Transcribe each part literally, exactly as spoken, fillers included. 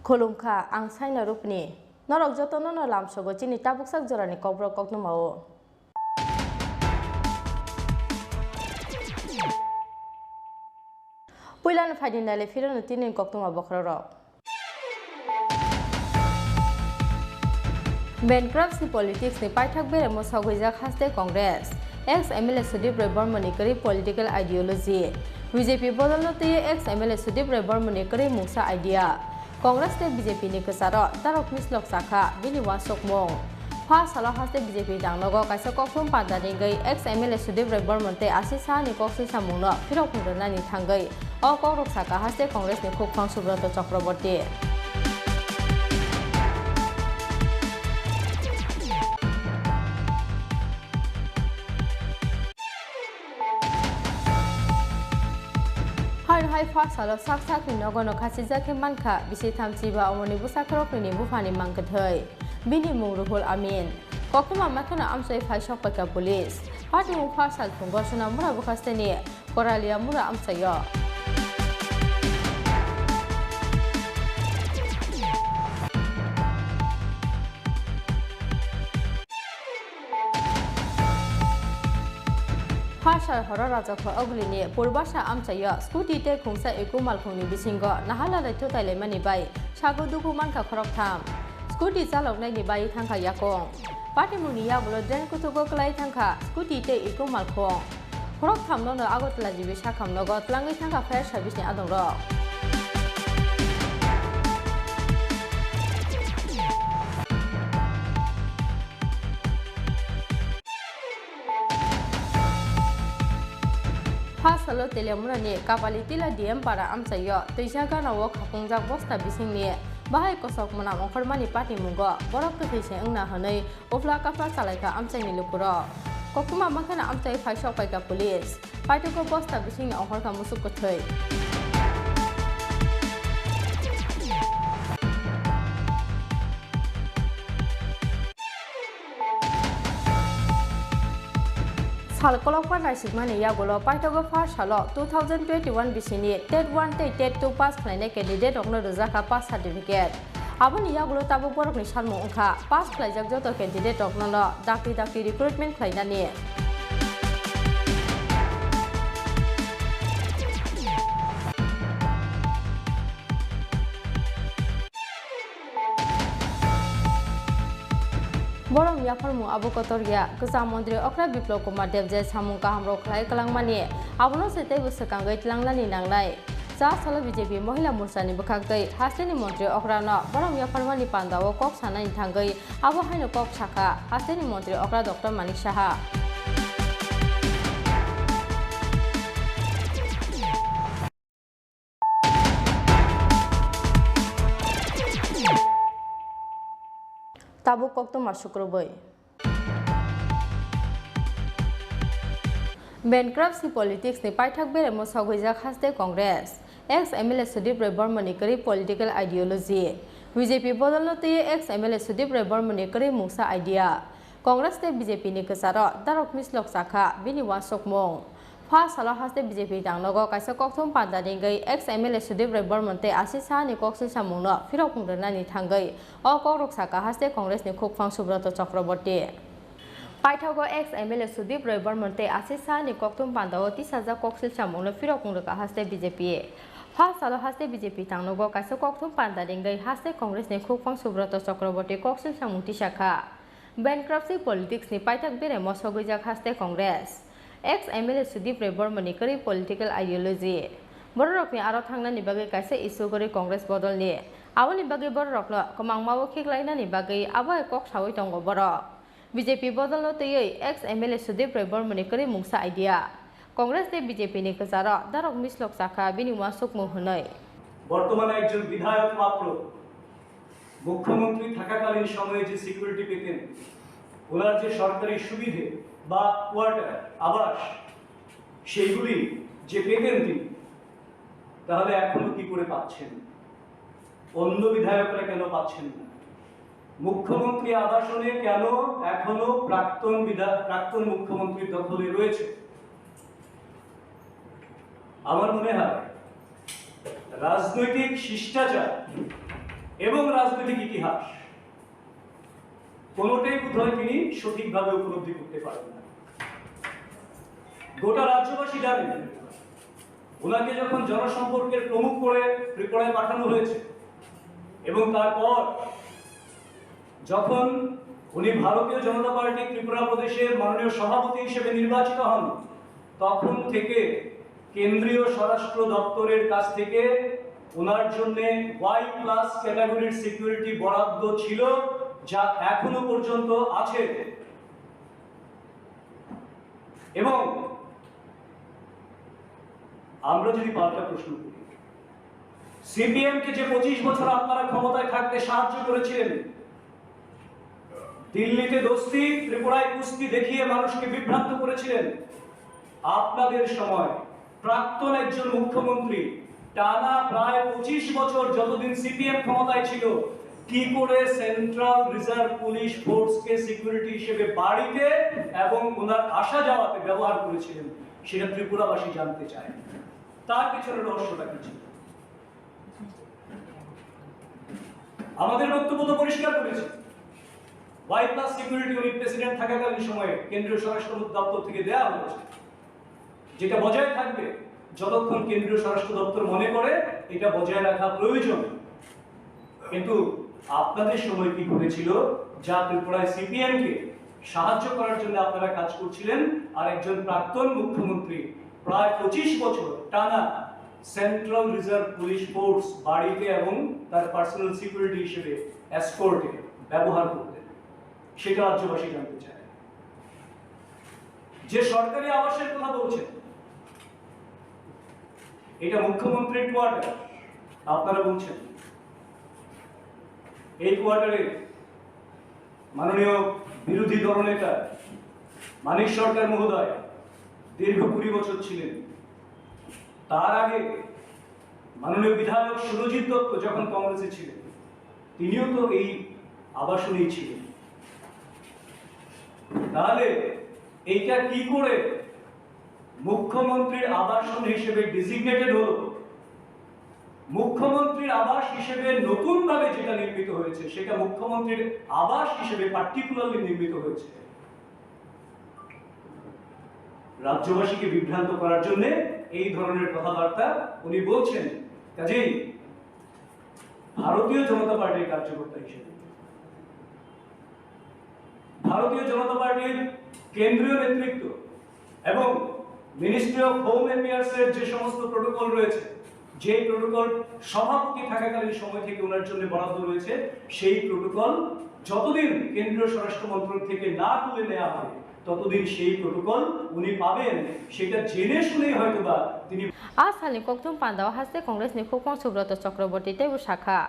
Khulumkha, ang Saina Rupni. Norok jotono no lamsogo chini tabuksak jorani kokborok koktwma o. Puilani phaidi naile phirano tini koktwma bokhorok. Bankruptcy politics ni paithak beremo sogwijak haste Congress. Ex M L A Sudip Roy Bormani kwrwi political ideology. B J P bodolno twiwi ex M L A Sudip Roy Bormani kwrwi mungsa idea. Congress tei B J P ni kwcharo darok mislok chakha bini uansukmung. Pha salo haste B J P dangnogo kaisa kokthum panda ringwi ex M L A Sudip Roy Bormon tei Ashish Saha ni kok swngchamungno phirok phungrwnani thangwi o kokrok sakha haste Congress ni khukphang Subroto Chakraborty. Haino hai pha salo sak sakni nogo no khachijak khe mankha bisi thamchi ba omoni bwsakrokni ni buphani mang kwthwi. Bini mung Ruhul Amin. Koktwma makheno amchai phai sokpaikha police. Patimung pha sal phungo Sonamura bwkhasteni Koralia mura amchaio. Pha sal horo Rajakho Ogulini Purbasa amchaio scooty tei khungsa eku malkhungni bisingo nahala lai thutai laimani bai sago dugu mankha khoroktham. Scooty chaloknaini bai thangkha yakung. Patimungni yagulo drain kuchugo kwlai thangkha scooty tei eku malkhung. Khoroktham nono Agartala G B sakhamnogo twlangwi thangkha fire service ni adongrok. Pha salo Teliamura ni Kapalitila D M para amchaio twisa gana o khapungjak bosta bisingni bahai kosok mwnam ongkhormani patimungo borok kwthwi se wngna hwnwi Uphla kaphla chalaikha amchaini lukurok. Koktwma mankhe no amchai phai sokpaikha police. Paithago bosta bisingni ongkhorkha musuk kwthwi. Sal kolokma naisikmani yagulo paithago first salo two thousand twenty-one bisini TET one tei TET two pass khlainai candidate rokno rwjakha pass certificate. Aboni yagulo tabuk borokni salmung wngkha pass khlaijak joto candidate rokno no dakti dakti recruitment khlainani. Borokni yapharmung abo kotor ya, kwcham montri okra Biplab Kumar Deb je samung kaham rok khlai kwlangmani, abono se teibo swkangwi tlangnani nangnai. Cha salo B J P Mohila Morcha ni bwkhak twi hasteni montri okra no borok yapharmani panda o kok sanani thangwi abo haino kok sakha hasteni montri okra Doctor Manik Saha. Tabuk koktwma sukrubwi. Bankruptcy politics ni paithak beremo sogwijak haste Congress. Ex M L A Sudip Roy Bormani kwrwi political ideology. B J P bodolno twiwi ex M L A Sudip Roy Bormani kwrwi mungsa idea. Congress tei B J P ni kwcharo darok mislok chakha bini uansukmung. Pha salo haste B J P dangnogo kaisa kokthum panda ringwi ex M L A Sudip Roy Bormon tei Ashish Saha ni kok swngchamungno phirok phungrwnani thangwi o kokrok sakha haste Congress ni khukphang Subroto Chakraborty. Paithago ex M L A Sudip Roy Bormon tei Ashish Saha ni kokthum panda o tisajak kok swngchamungno phirok phungrwkha haste B J P. Pha salo haste B J P tangnogo kaisa kokthum panda ringwi haste Congress ni khukphang Subroto Chakraborty kok swngchamung tisakha. Bankruptcy politics ni paithak beremo sogwijak haste Congress. Ex M L A Sudip Roy Bormani kwrwi political ideology. Bororokni aro thangnani bagwi kaisa issue kwrwi Congress bodolni. Aboni bagwi bororokno kwmangmao khiklainani bagwi abo hai kok saui tongo borok. B J P bodolno twiwi ex M L A Sudip Roy Bormani kwrwi mungsa idea. Congress tei B J P ni kwcharo darok mislok chakha bini uansukmung hwnwi. বর্তমানে একজন বিধায়ক মাত্র মুখ্যমন্ত্রী থাকাকালীন সময়ে যে সিকিউরিটি পেতেন, ওনার যে সরকারি সুবিধে বা কোয়ার্টার, আবাস, সেইগুলি যে পেতেন তিনি, তাহলে এখনো কি করে পাচ্ছেন? অন্য বিধায়করা কেন পাচ্ছেন না? মুখ্যমন্ত্রী আবাসনে কেন এখনো প্রাক্তন বিধা-, প্রাক্তন মুখ্যমন্ত্রীর দখলে রয়েছে? আমার মনে হয় রাজনৈতিক শিষ্টাচার এবং রাজনৈতিক ইতিহাস কোনোটাই বোধহয় তিনি সঠিকভাবে উপলব্ধি করতে পারেন না। গোটা রাজ্যবাসী জানেন, ওনাকে যখন জনসম্পর্কের প্রমুখ করে ত্রিপুরায় পাঠানো হয়েছে এবং তারপর যখন উনি ভারতীয় জনতা পার্টি ত্রিপুরা প্রদেশের মাননীয় সভাপতি হিসেবে নির্বাচিত হন, তখন থেকে কেন্দ্রীয় স্বরাষ্ট্র দপ্তরের কাছ থেকে ওনার জন্য ওয়াই প্লাস ক্যাটাগরির সিকিউরিটি বরাদ্দ ছিল, যা এখনো পর্যন্ত আছে। এবং আমরা যদি পাল্টা প্রশ্ন করি, সিপিএম কে যে পঁচিশ বছর আপনারা ক্ষমতায় থাকতে সাহায্য করেছিলেন, দিল্লিতে দোস্তি, ত্রিপুরায় কুস্তি দেখিয়ে মানুষকে বিভ্রান্ত করেছিলেন, আপনাদের সময় প্রাক্তন একজন মুখ্যমন্ত্রী টানা প্রায় পঁচিশ বছর যতদিন সিপিএম ক্ষমতায় ছিল, কি করে সেন্ট্রাল রিজার্ভ পুলিশ ফোর্সকে সিকিউরিটি হিসেবে বাড়িতে এবং ওনার আসা যাওয়াতে ব্যবহার করেছিলেন, সেটা ত্রিপুরাবাসী জানতে চায়। তার পিছনে রহস্যটা কি ছিল? আমাদের বক্তব্য তো পরিষ্কার করেছি, ওয়াই প্লাস সিকিউরিটি উনি প্রেসিডেন্ট থাকাকালীন সময়ে কেন্দ্রীয় স্বরাষ্ট্র দপ্তর থেকে দেয়া হয়েছে, যেটা বজায় থাকবে যতক্ষণ কেন্দ্রীয় স্বরাষ্ট্র দপ্তর মনে করে এটা বজায় রাখা প্রয়োজন। কিন্তু আপনাদের সময় কি ঘটেছিল, যা ত্রিপুরায় সিপিএম কে সাহায্য করার জন্য আপনারা কাজ করছিলেন, আর একজন প্রাক্তন মুখ্যমন্ত্রী প্রায় পঁচিশ বছর টানা সেন্ট্রাল রিজার্ভ পুলিশ ফোর্স বাড়িতে এবং তার পার্সোনাল সিকিউরিটি হিসেবে এসকর্টে ব্যবহার করতেন, সেটা রাজ্যবাসী জানতে চায়। যে সরকারি আবাসের কথা বলছেন, এটা মুখ্যমন্ত্রীর কোয়ার্টার, আপনারা বলছেন এই কোয়ার্টারে মাননীয় বিরোধী দলনেতা মানিক সরকার মহোদয় দীর্ঘ কুড়ি বছর ছিলেন। তার আগে মাননীয় বিধায়ক সুরজিৎ দত্ত যখন কংগ্রেসে ছিলেন, তিনিও তো এই আবাসনেই ছিলেন। তাহলে এইটা কি করে মুখ্যমন্ত্রীর আবাসন হিসেবে ডেজিগনেটেড হলো? মুখ্যমন্ত্রীর আবাস হিসেবে নতুনভাবে যেটা নির্মিত হয়েছে, সেটা মুখ্যমন্ত্রীর আবাস হিসেবে পার্টিকুলারলি নির্মিত হয়েছে। রাজ্যবাসীকে বিভ্রান্ত করার জন্য এই ধরনের কথাবার্তা উনি বলছেন। কাজেই ভারতীয় জনতা পার্টির কার্যকর্তা হিসেবে ভারতীয় জনতা পার্টির কেন্দ্রীয় নেতৃত্ব এবং মিনিস্ট্রি অফ হোম অ্যাফেয়ার্স এর যে সমস্ত প্রোটোকল রয়েছে, যে প্রোটোকল সভাপতি থাকাকালীন সময় থেকে ওনার জন্য বরাদ্দ রয়েছে, সেই প্রোটোকল যতদিন কেন্দ্রীয় স্বরাষ্ট্র মন্ত্রক থেকে না তুলে নেওয়া হবে, ততদিন সেই প্রোটোকল উনি পাবেন। সেটা জেনে শুনেই হয়তো বা তিনি A salni kokthum pandao haste Congress ni khukphang Subroto Chakraborty teibo sakha,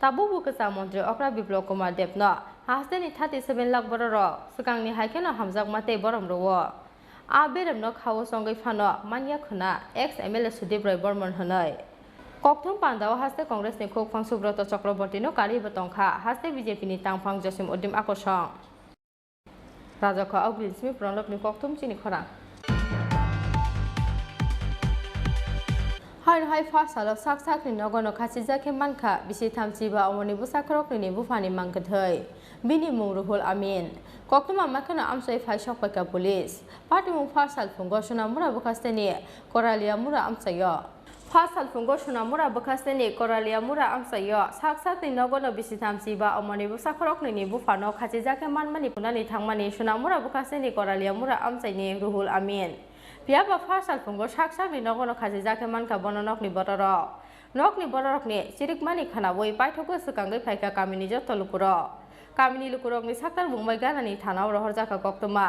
tabukbo kwcham montri okra Biplab Kumar Debno hasteni thirty seven lakh bororok swkangni hai kheno hamjakma tei borom rwo. A beremno khao chongwi phano manya khwna ex M L A Sudip Roy Bormon hwnwi. Kokthum pandao haste Congress ni khukphang Subroto Chakraborty no karwi bo tongkha, haste B J P ni tangphang Josim Uddin Akosong. Rajakha Ogulin simi pranlok ni kokthum chini khorang. Haino hai first salo sak sakni nogo no khachijak khe mankha bisi thamchi ba omoni bwsa khoroknwi ni buphani mang kwthwi. Bini mung Ruhul Amin. Koktwma makheno amchai phai sokpaikha police. Patimung first salphungo Sonamura bwkhasteni Koralia Mura amchaio. First salphungo Sonamura bwkhasteni Koralia Mura amchaio sak sakni nogono bisi thamchi ba omoni bwsa khoroknwi ni buphano khachijak khe manmani punani thangmani Sonamura bwkhasteni Koralia Mura amchaini Ruhul Amin. Phiya ba pha salphungo sak sakni nogono khachijak khe mankha bono nokni bororok. Nokni bororokni chirikmani khwnaui paithogwi swkangwi phaikha kamini joto lukurok. Kamini lukurokni saktar bungbai ganani thanao rohorjakha koktwma.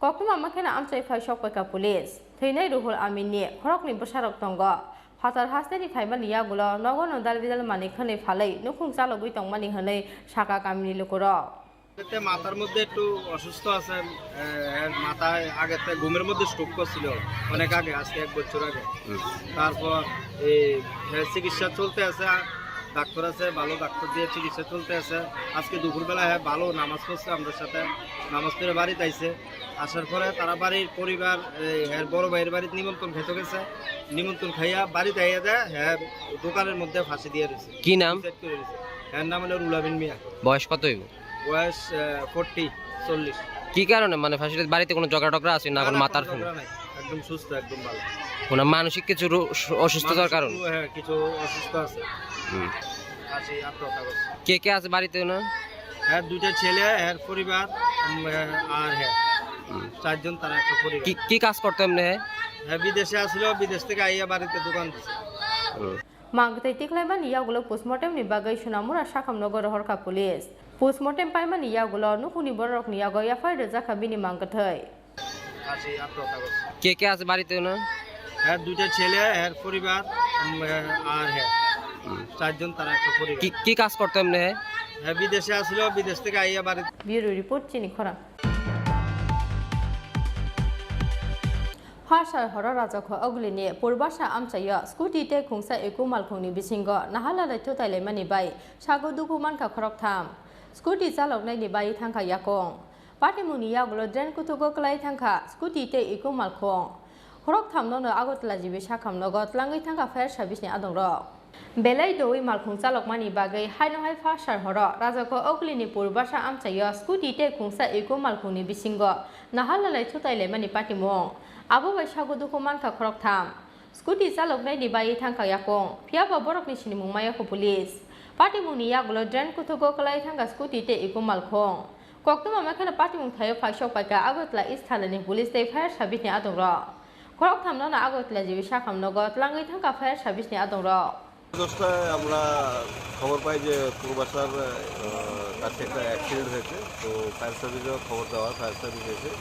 Koktwma makheno amchai phai sokpaikha police. Thwinai Ruhul Aminni khoroknwi bwsarok tongo. Phatar hasteni phaimani yagulo nogono dalbidal manwi khwnwi phalwi nukhung chalogwi tongmani hwnwi sakha kamini lukurok. এতে মাথার মধ্যে একটু অসুস্থ আছে, এ, এর মাথায় আগে থেকে ঘুমের মধ্যে স্ট্রোক করছিল অনেক আগে, আজকে এক বছর আগে। হুম। তারপর এই, হ্যাঁ, চিকিৎসা চলতে আছে, ডাক্তার আছে, ভালো ডাক্তার দিয়ে চিকিৎসা চলতে আছে। আজকে দুপুরবেলা হ্যাঁ ভালো নামাজ পড়ছে আমাদের সাথে, নামাজ পড়ে বাড়িতে আইছে। আসার পরে তারা বাড়ির পরিবার, এই, হ্যাঁ, বড় ভাইয়ের বাড়িতে নিমন্ত্রণ খেতে গেছে, নিমন্ত্রণ খাইয়া বাড়িতে আইয়া দেয়, হ্যাঁ, দোকানের মধ্যে ফাঁসি দিয়ে রয়েছে। কি নাম? সুইসাইড করে রয়েছে। এর নাম হলো রুলাবিন মিয়া। বয়স কত হইব? বয়স, আহ, ফর্টি, চল্লিশ। কি কারণে, মানে, ফাঁসিটা বাড়িতে কোনো ঝগড়া টগড়া আছে না, না, এখন না, মাথার কোনো ফোন? ঝগড়া নাই, একদম সুস্থ, একদম ভালো। ওনার মানসিক কিছু রো-, অসুস্থতার মানসিক কারণ? রো-, হ্যাঁ, কিছু অসুস্থ আছে। হুম। ফাঁসি আত্মহত্যা করছে। কে কে আছে বাড়িতে ওনার? হ্যাঁ, দুইটা ছেলে, হ্যাঁ, পরিবার, উম, হ্যাঁ, আর হ্যাঁ। হুম। চারজন তারা একটা পরিবার। কি, কি কাজ করতো এমনি হ্যাঁ? হ্যাঁ, বিদেশে আসলো, বিদেশ থেকে আইয়া বাড়িতে দোকান দিছে। হুম। Mangtwi tiklaimani yagulo postmortem ni bagwi Sonamura sakham nogo rohorkha police. Postmortem paimani yagulo nukhungni bororokni yago F I R rwjakha bini mangtwi. ফাঁসি আত্মহত্যা করছে। কে কে আছে বাড়িতে ওনার? হ্যাঁ, দুইটা ছেলে, হ্যাঁ, পরিবার, উম, হ্যাঁ, আর হ্যাঁ। হুম। চারজন তারা একটা পরিবার। কি, কি কাজ করতো এমনি হ্যাঁ? হ্যাঁ, বিদেশে আসলো, বিদেশ থেকে আইয়া বাড়ি। Bureau report, Chini Khorang. Phasar horo Rajakho Ogulini Purbasa amchaio scooty tei khungsa iko malkhungni bisingo nahalalai thutailaimani bai sago dukhu mankha khoroktham. Scooty chaloknaini bai thangkha yakung. Patimungni yagulo drain kuthugo kwlai thangkha scooty tei iko malkhung. Khoroktham nono Agartala G B sakham nogo tlangwi thangkha fire service ni adongrok. Belai doui malkhung chalokmani bagwi haino hai Phasar horo Rajakho Ogulini Purbasa amchaio scooty tei khungsa iko malkhungni bisingo nahalalai thutailaimani patimung. Abo bai sago dukhu mankha khoroktham. Scooty chaloknaini bai thangkha yakung, phiya ba borokni sinimung mayakho police. Patimungni yagulo drain kuthugo kwlai thangkha scooty tei iko malkhung. Koktwma makheno patimung thaio phaisok paikha Agartala East thanani police tei fire service ni adongrok. Khoroktham nono Agartala G B sakham nogo tlangwi thangkha fire service ni adongrok. দশটায় আমরা খবর পাই যে পূর্বাশার, আহ, কাছে একটা অ্যাক্সিডেন্ট হয়েছে। তো ফায়ার সার্ভিসেও খবর দেওয়া, ফায়ার সার্ভিস এসে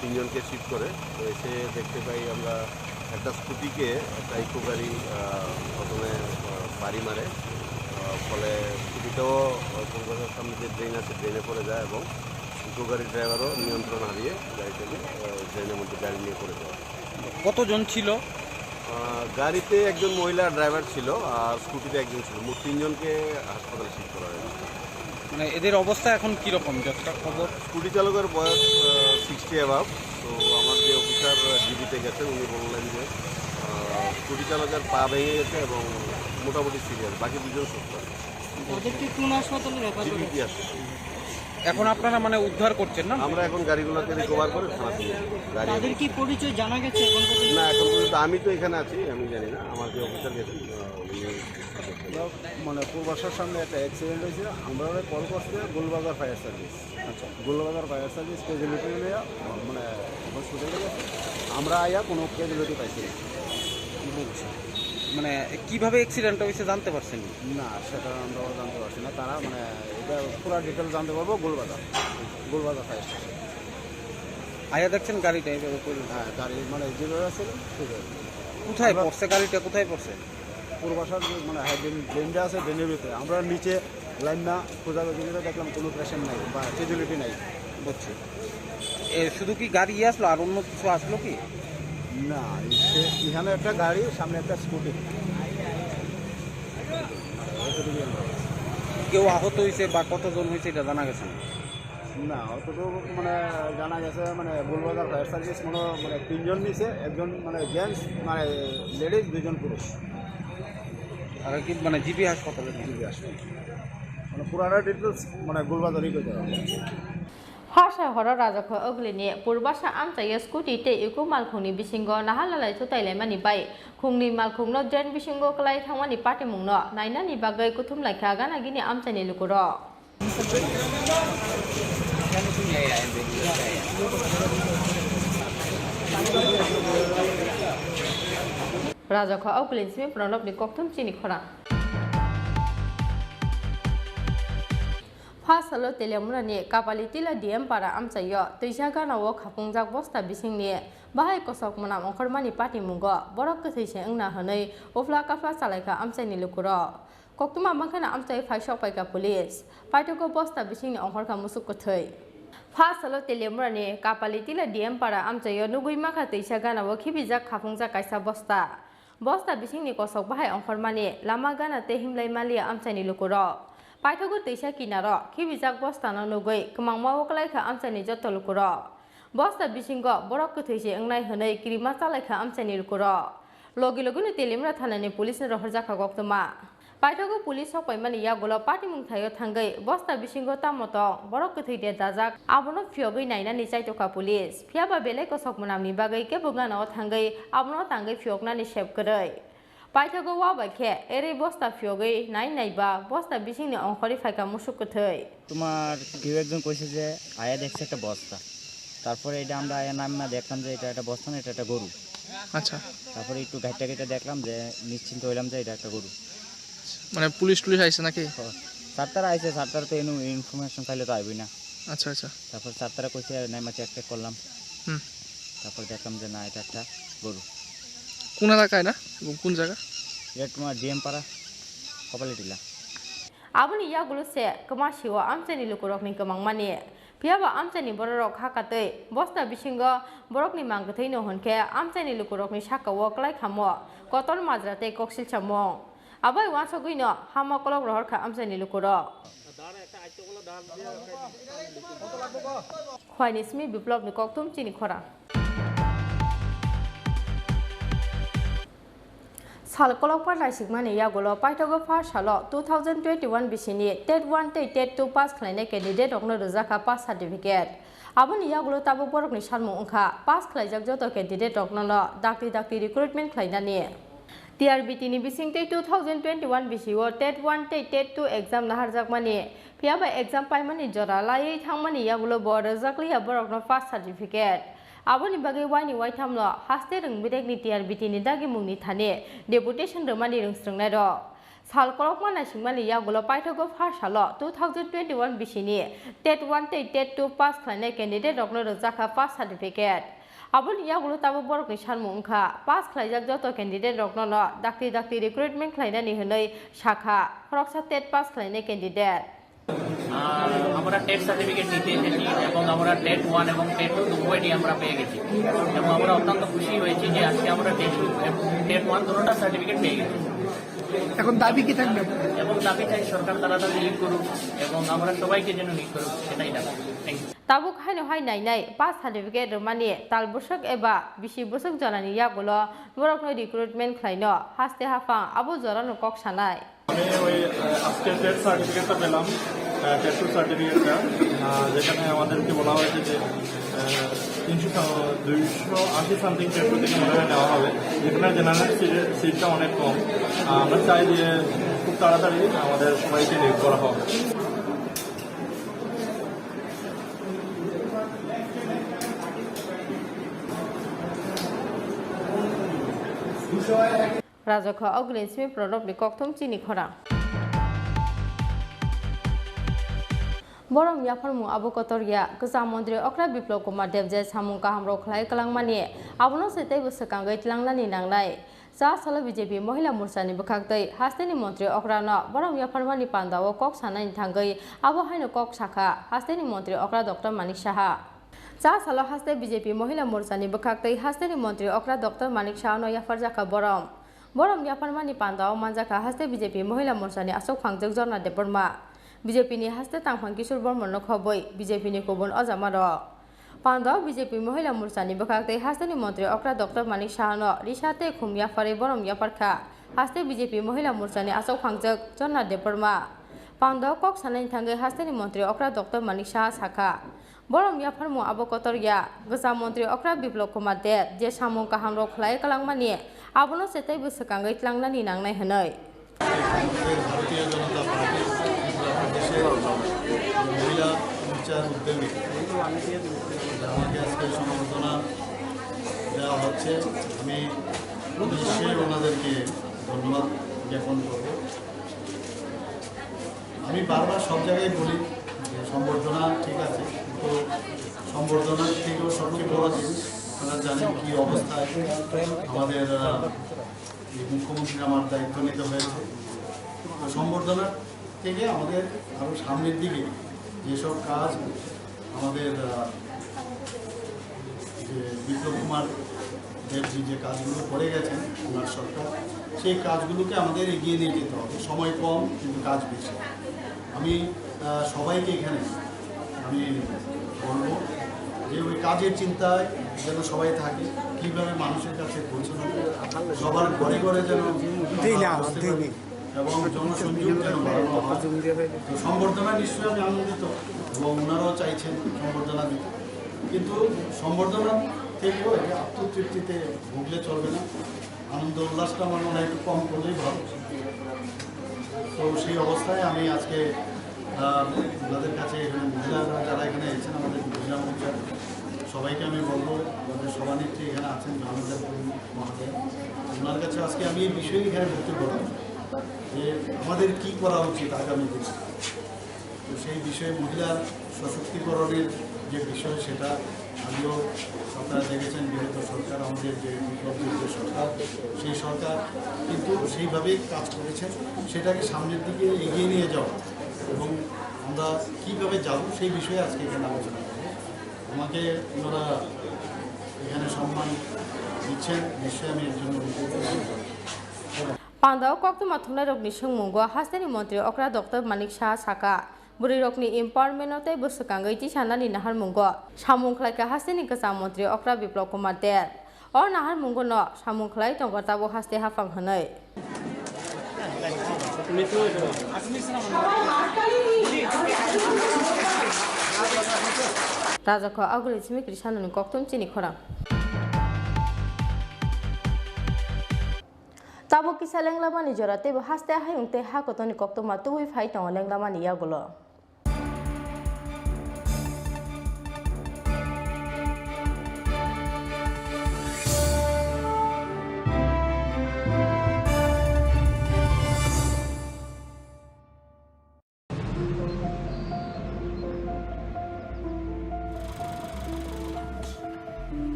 তিনজনকে শিফট করে। তো এসে দেখতে পাই আমরা একটা স্কুটিকে একটা ইকো গাড়ি, আহ, প্রথমে, আহ, বাড়ি মারে। আহ, ফলে স্কুটিটাও, আহ, পূর্বাশার সামনে যে ড্রেন আছে, ড্রেনে পড়ে যায় এবং ইকো গাড়ির ড্রাইভারও নিয়ন্ত্রণ হারিয়ে গাড়ি থেকে, আহ, ড্রেনের মধ্যে গাড়ি নিয়ে পড়ে যায়। কতজন ছিল? আহ, গাড়িতে একজন মহিলা ড্রাইভার ছিল, আর স্কুটিতে একজন ছিল। মোট তিনজনকে হাসপাতালে শিফট করা হয়েছে। মানে, এদের অবস্থা এখন কিরকম, যতটা খবর? স্কুটি চালকের বয়স, আহ, সিক্সটি অ্যাবাভ। তো আমার যে অফিসার, আহ, জিবিতে গেছেন, উনি বললেন যে, আহ, স্কুটি চালকের পা ভেঙে গেছে এবং মোটামুটি সিরিয়াস, বাকি দুজন সুস্থ। তাদেরকে কোন হাসপাতালে রেফার করা জিবিতে হয়েছে? আছে। এখন আপনারা, মানে, উদ্ধার করছেন না? আমরা এখন গাড়িগুলোকে রিকভার করে থানাতে নিয়ে যাচ্ছি। গাড়ি তাদের কি পরিচয় জানা গেছে এখন পর্যন্ত? না, এখন পর্যন্ত আমি তো এখানে আছি, আমি জানি না। আমার যে অফিসার গেছেন, আহ, উনি মানে, পূর্বাশার সামনে একটা অ্যাক্সিডেন্ট হয়েছে, আমরা কল করছে গোলবাজার ফায়ার সার্ভিস। আচ্ছা। গোলবাজার ফায়ার সার্ভিস ক্যাজুয়ালিটি লইয়া, মানে, হসপিটালে গেছে। আমরা আইয়া কোনো ক্যাজুয়ালিটি পাইছি না। বুঝছি। মানে, কিভাবে অ্যাক্সিডেন্টটা হয়েছে জানতে পারছেন? না, সেটা আমরা জানতে পারছি না। তারা, মানে, এটা পুরা ডিটেল জানতে পারবো গোলবাজার, গোলবাজার ফায়ার স্টেশন। আইয়া দেখছেন গাড়িটা এইভাবে পড়ে? হ্যাঁ, গাড়ি, মানে, যেভাবে ছিল, সেভাবে। কোথায় আমরা পড়ছে গাড়িটা, কোথায় পড়ছে? পূর্বাশার, মানে, হ্যাঁ, ড্রেন, ড্রেনটা আছে, ড্রেনের ভিতরে। আমরা নিচে লাইন না খোঁজাখুঁজি করে দেখলাম কোনো পেশেন্ট নাই বা ক্যাজুয়ালিটি নাই। বুঝছি। এ, শুধু কি গাড়ি আসলো, আর অন্য কিছু আসলো কি? না, সে এখানে একটা গাড়ি, সামনে একটা স্কুটি। এতটুকুই আমরা। কেউ আহত হয়েছে বা কতজন হয়েছে, এটা জানা গেছে না? না, অতটুকু মানে জানা গেছে, মানে, গোলবাজার ফায়ার সার্ভিস মনে হয়, মানে, তিনজন নিছে, একজন, মানে, জেন্টস, মানে, লেডিজ, দুইজন পুরুষ। আর কি, মানে, জিবি হাসপাতালে? জিবি হাসপাতালে। মানে, পুরাটা ডিটেলস, মানে, গোলবাজারই করতে হবে। Phasar horo Rajakho Ogulini Purbasa amchaio scooty tei iko malkhungni bisingo nahalalai thutailaimani bai khungni malkhungno drain bisingo kwlai thangmani patimungno nainani bagwi kuthumlaikha ganagini amchaini lukurok. Rajakha Oklin simi Pranobni kokthum chini khorang. Pha salo Teliamurani Kapalitila D M para amchaio twisa gana o khapungjak bosta bisingni bahai kosok mwnam ongkhormani patimungo borok kwthwi se wngna hwnwi uphla kaphla chalaikha amchaini lukurok. Koktwma mankheno amchai phai sok paikha police. Paithago bosta bisingni ongkhorkha musuk kwthwi. Pha salo Teliamurani Kapalitila D M para amchaio nugwi mankha twisa gana o khibijak khapungjak kaisa bosta. Bosta bisingni kosok bahai ongkhormani lama gana tei himlai maliya amchaini lukurok. Paithago twisa kinaro khibijak bostano nugwi kwmangma o kwlaikha amchaini joto lukurok. Bosta bisingo borok kwthwi se wngnai hwnwi kirima chalaikha amchaini lukurok. Logi logino Teliamura thanani police no rohorjakha koktwma. Paithago police sok paimani yagulo patimung thaio thangwi bosta bisingo tamo tong, borok kwthwi de dajak, abono phiyogwi nainani chaitokha police. Phiyaba belai kosok mwnamni bagwi kebo gana o thangwi abono tangwi phiyoknani sep kwrwi. Paithago wa bai khe erwi bosta phiyogwi nai naiba bosta bisingni ongkhorwi phaikha musuk kwthwi. তোমার কেউ একজন কইছে যে আয়া দেখছে একটা বস্তা, তারপরে এটা আমরা আয়া নামা দেখলাম যে এটা একটা বস্তা না, এটা একটা গরু। আচ্ছা। তারপরে একটু ঘাইটা ঘাইটা দেখলাম যে নিশ্চিন্ত হইলাম যে এটা একটা গরু। মানে পুলিশ টুলিশ আইছে নাকি? হ, স্যার তারা আইছে, স্যার তারা তো এনে ইনফরমেশন পাইলে তো আইবই না। আচ্ছা, আচ্ছা। তারপর স্যার তারা কইছে নাইমা চেক টেক করলাম। হুম। তারপর দেখলাম যে না, এটা একটা গরু। কোন এলাকায় না এবং কোন জায়গা? এটা তোমার ডিএম পাড়া, কপালি টিলা। Aboni yagulo se kwma sio amchaini lukurokni kwmangmani. Phiyaba amchaini bororok hakatwi bosta bisingo borokni mang kwthwino hwnkhe amchaini lukurokni sakao kwlai khamo kotor majra tei koksil samung. Abai uansugwino hama kolok rohorkha amchaini lukurok. Khwaini simi Biplobni kokthum chini khorang. Sal kolokma naisikmani yagulo paithago first salo two thousand twenty-one bisini TET one tei TET two pass khlainai candidate rokno rwjakha pass certificate. Aboni yagulo tabuk borokni salmung wngkha pass khlaijak joto candidate rokno no dakti dakti recruitment khlainani. T R B T ni bisingtwi two thousand twenty-one bisio TET one tei TET two exam naharjakmani, phiyaba exam paimani jora laiwi thangmani yagulo bo rwjakliya borokno pass certificate. Aboni bagwi waini waithamno haste rwngbirekni T R B T ni dagimungni thani deputation rwmani rwngsrwngnairok. Sal kolokma naisingmani yagulo paithago first salo two thousand twenty-one bisini TET one tei TET two pass khlainai candidate rokno rwjakha pass certificate. Aboni yagulo tabuk borokni salmung wngkha pass khlaijak joto candidate rokno no dakti dakti recruitment khlainani hwnwi sakha khoroksa TET pass khlainai candidate. আর আমরা TET certificate নিতে এসেছি এবং আমরা TET one এবং TET two উভয়টি আমরা পেয়ে গেছি এবং আমরা অত্যন্ত খুশি হয়েছি যে আজকে আমরা টেট টু এবং টেট ওয়ান দুটোটা সার্টিফিকেট পেয়ে গেছি। এখন দাবি কি থাকবে? এবং দাবি চাই সরকার তাড়াতাড়ি নিয়োগ করুক এবং আমরা সবাইকে যেন নিয়োগ করুক, সেটাই দাবি। Thank you. Tabuk haino hai nainai pass certificate rwmani tal bwswk eba bisi bwswk jorani yagulo borokno recruitment khlaino haste haphang abo jorano kok sanai. আমি ওই, আহ, আজকে টেট সার্টিফিকেটটা পেলাম, আহ, টেট টু সার্টিফিকেটটা, আহ, যেখানে আমাদেরকে বলা হয়েছে যে, আহ, তিনশো, দুইশো আশি সামথিং টেট টু থেকে মনে হয় নেওয়া হবে, যেখানে জেনারেল সিটে-, সিটটা অনেক কম। আহ, আমরা চাই যে খুব তাড়াতাড়ি আমাদের সবাইকে নিয়োগ করা হোক। Rajakha Ogulin simi Pranobni kokthum chini khorang. Borom yapharmung abo kotor ya, kwcham montri okra Biplab Kumar Deb je samung kaham rok khlai kwlangmani, abono se teibo swkangwi tlangnani nangnai. Cha salo B J P Mohila Morcha ni bwkhak tei hasteni montri okra no borom yapharmani panda o kok sanani thangwi abo haino kok sakha hasteni montri okra Doctor Manik Saha. Cha salo haste B J P Mohila Morcha ni bwkhak tei hasteni montri okra Doctor Manik Saha no yapharjakha borom. Borom yapharmani panda o manjakha haste B J P Mohila Morcha ni aswk phangjak Jorna Debbarma, B J P ni haste tangphang Kishore Bormon no khobwi B J P ni kubun ojama rok. Panda o B J P Mohila Morcha ni bwkhak tei hasteni montri okra Doctor Manik Saha no risa tei khum yapharwi borom yapharkha haste B J P Mohila Morcha ni aswk phangjak Jorna Debbarma. Panda o kok sanani thangwi hasteni montri okra Doctor Manik Saha sakha, borom yapharmung abo kotor ya, kwcham montri okra Biplab Kumar Deb je samung kaham rok khlai kwlangmani, abono se teibo swkangwi tlangnani nangnai hwnwi. ভারতীয় জনতা পার্টি ত্রিপুরা প্রদেশের মহিলা মোর্চার উদ্যোগে যে আমাকে আজকে সম্বর্ধনা যে হচ্ছে, আমি নিশ্চয়ই ওনাদেরকে ধন্যবাদ জ্ঞাপন করব। আমি বারবার সব জায়গায় বলি যে সম্বর্ধনা ঠিক আছে, কিন্তু সম্বর্ধনার থেকেও সবচেয়ে বড় জিনিস, আপনারা জানেন কি অবস্থায় আমাদের, আহ, এই মুখ্যমন্ত্রী আমার দায়িত্ব নিতে হয়েছে। তো সম্বর্ধনার থেকে আমাদের আরও সামনের দিকে যেসব কাজ আমাদের, আহ, যে বিপ্লব কুমার দেবজি যে কাজগুলো করে গেছেন ওনার সরকার, সেই কাজগুলোকে আমাদের এগিয়ে নিয়ে যেতে হবে। সময় কম, কিন্তু কাজ বেশি। আমি, আহ, সবাইকে এখানে আমি বলবো যে ওই কাজের চিন্তায় যেন সবাই থাকে, কীভাবে মানুষের কাছে পৌঁছানো যায়, সবার ঘরে ঘরে যেন এবং জনসংযোগ যেন বাড়ানো হয়। তো সম্বর্ধনা নিশ্চয়ই আমি আনন্দিত এবং ওনারাও চাইছেন সম্বর্ধনা দিতে, কিন্তু সম্বর্ধনা থেকেও একটা আত্মতৃপ্তিতে ভুগলে চলবে না। আনন্দ উল্লাসটা আমার মনে হয় একটু কম করলেই ভালো। তো সেই অবস্থায় আমি আজকে, আহ, ওনাদের কাছে এখানে মহিলারা যারা এখানে এসেছেন, আমাদের মহিলা মোর্চা, সবাইকে আমি বলবো, আমাদের সভানেত্রী এখানে আছেন, জনতা মহোদয়, ওনার কাছে আজকে আমি এই বিষয়ে এখানে বক্তব্য রাখবো যে আমাদের কি করা উচিত আগামী দিনে। তো সেই বিষয়ে মহিলার সশক্তিকরণের যে বিষয়, সেটা আগেও আপনারা দেখেছেন, বিগত সরকার, আমাদের যে বিপ্লব দেব যে সরকার, সেই সরকার কিন্তু সেইভাবেই কাজ করেছেন। সেটাকে সামনের দিকে এগিয়ে নিয়ে যাওয়া এবং আমরা কীভাবে যাব, সেই বিষয়ে আজকে এখানে আলোচনা করব। আমাকে ওনারা এখানে সম্মান দিচ্ছেন, নিশ্চয়ই আমি এর জন্য কৃতজ্ঞ। Pandao koktwma thwngnairokni swngmungo hasteni montri okra Doctor Manik Saha sakha, bwrwirokni empowerment-o tei bwswkangwi tisanani naharmungo samung khlaikha hasteni kwcham montri okra Biplab Kumar Deb. O naharmungono samung khlai tongo tabuk haste haphang hwnwi. Rajakho aguli simi Krishnani kokthum chini khorang. Tabuk kisa lenglamani jora, teibo haste hayung tei ha kotorni koktwma tubui phai tongo lenglamani yagulo.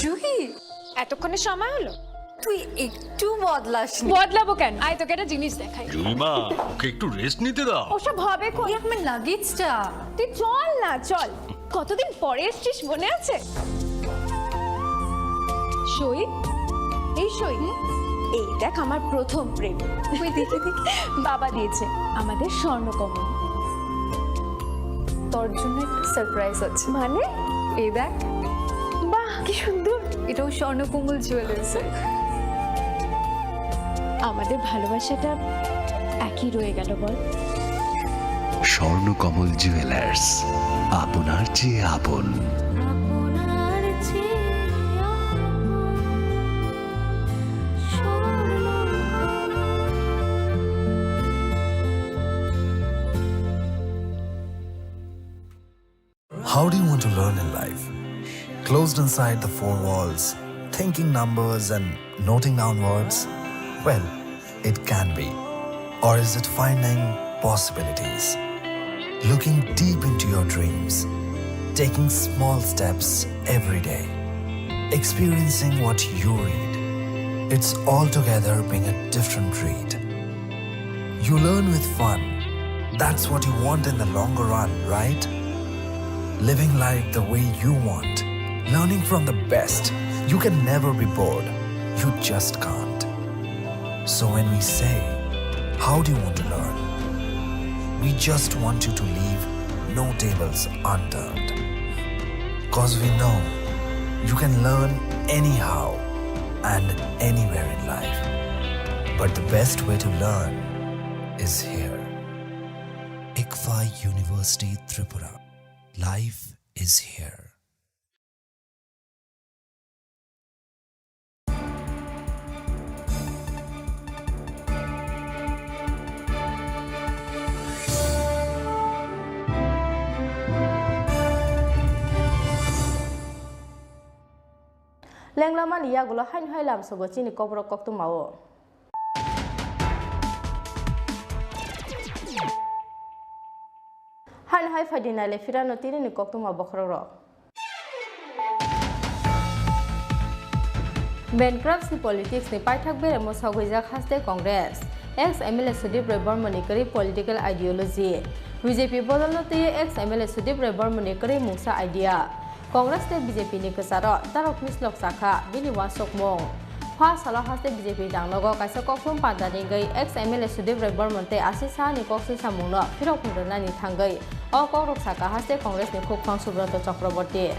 Juhi, এতক্ষণে সময় হলো? তুই একটু বদলাসনি। বদলাবো কেন? আয়, তোকে একটা জিনিস দেখাই। জুইমা, ওকে একটু রেস্ট নিতে দাও। ওসব হবে কোন? এই আমার লাগেজটা। তুই চল না, চল। কতদিন পরে এসছিস, মনে আছে? সই, এই সই। হুম? এই দেখ, আমার প্রথম প্রেম। ওই দেখি, দেখি। বাবা দিয়েছে, আমাদের স্বর্ণকমল। তোর জন্য একটা সারপ্রাইজ আছে। মানে? এই দেখ। বাহ, কি সুন্দর। এটাও স্বর্ণকমল জুয়েলার্সের। আমাদের ভালোবাসাটা একই রয়ে গেল, বল? স্বর্ণকমল জুয়েলার্স, আপনার চেয়ে আপন। আপনার চেয়ে আপন। How do you want to learn in life? Closed inside the four walls, thinking numbers and noting down words? Well, it can be. Or is it finding possibilities? Looking deep into your dreams, taking small steps every day, experiencing what you read. It's altogether being a different breed. You learn with fun. That's what you want in the longer run, right? Living life the way you want. Learning from the best. You can never be bored. You just can't. So when we say, "How do you want to learn?" We just want you to leave no tables unturned. 'Cause we know you can learn anyhow and anywhere in life. But the best way to learn is here. ICFAI University Tripura. Life is here. Lenglamani yagulo haino hai lamsogo chini Kokborok koktwmao. Haino hai phaidi naile phirano tinini koktwma bokhorokrok. Bankruptcy politics ni paithak beremo sogwijak haste Congress. Ex M L A Sudip Roy Bormani kwrwi political ideology. B J P bodolno twiwi ex M L A Sudip Roy Bormani kwrwi mungsa idea. Congress tei B J P ni kwcharo darok mislok chakha bini uansukmung. Pha salo haste B J P dangnogo kaisa kokthum panda ringwi ex M L A Sudip Roy Bormon tei Ashish Saha ni kok swngchamungno phirok phungrwnani thangwi o kokrok saka haste Congress ni khukphang Subroto Chakraborty.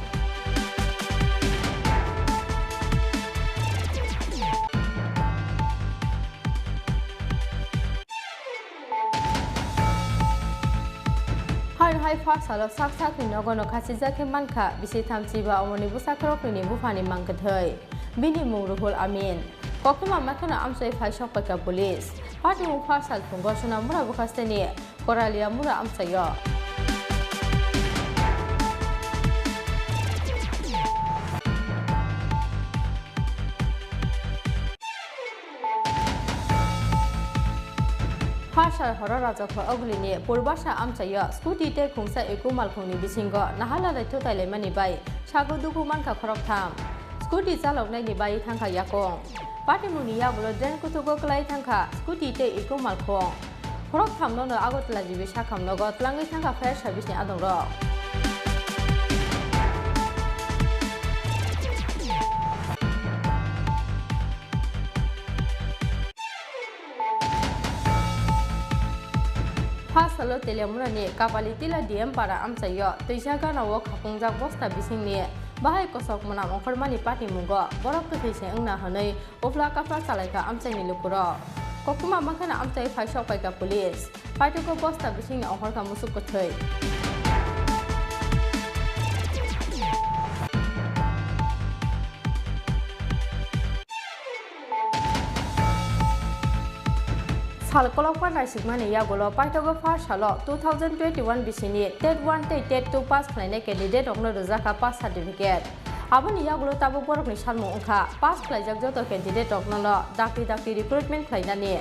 Haino hai pha salo sak sakni nogono khachijak khe mankha bisi thamchi ba omoni bwsakrokni ni buphani mang kwthwi. Bini mung Ruhul Amin. Koktwma makheno amchai phai sokpaikha police. Patimung pha sal phungo Sonamura bwkhasteni Koralia mura amchaio. Pha sal horo Rajakho Ogulini Purbasa amchaio scooty tei khungsa eku malkhungni bisingo nahala lai thutai laimani bai sago dukhu mankha khoroktham. Scooty chaloknaini bai thangkha yakung. Patimungni yagulo drain kuthugo kwlai thangkha scooty tei eku malkhung. Khoroktham nono Agartala G B sakhamnogo twlangwi thangkha fire service ni adongrok. Pha salo Teliamunani Kapalitila D M para amchaio twisa ganao khapungjak bosta bisingni bahai kosok mwnam ongkhormani patimungo borok kwthwi se wngna hwnwi Uphla kaphla chalaikha amchaini lukurok. Koktwma mankha amchai phai sokpaikha police. Paithago bosta bisingni ongkhorkha musuk kwthwi. Sal kolokma naisikmani yagulo paithago first salo two thousand twenty-one bisini TET one tei TET two pass khlainai candidate rokno rwjakha pass certificate. Aboni yagulo tabuk borokni salmung wngkha pass khlaijak joto candidate rokno no dakti dakti recruitment khlainani.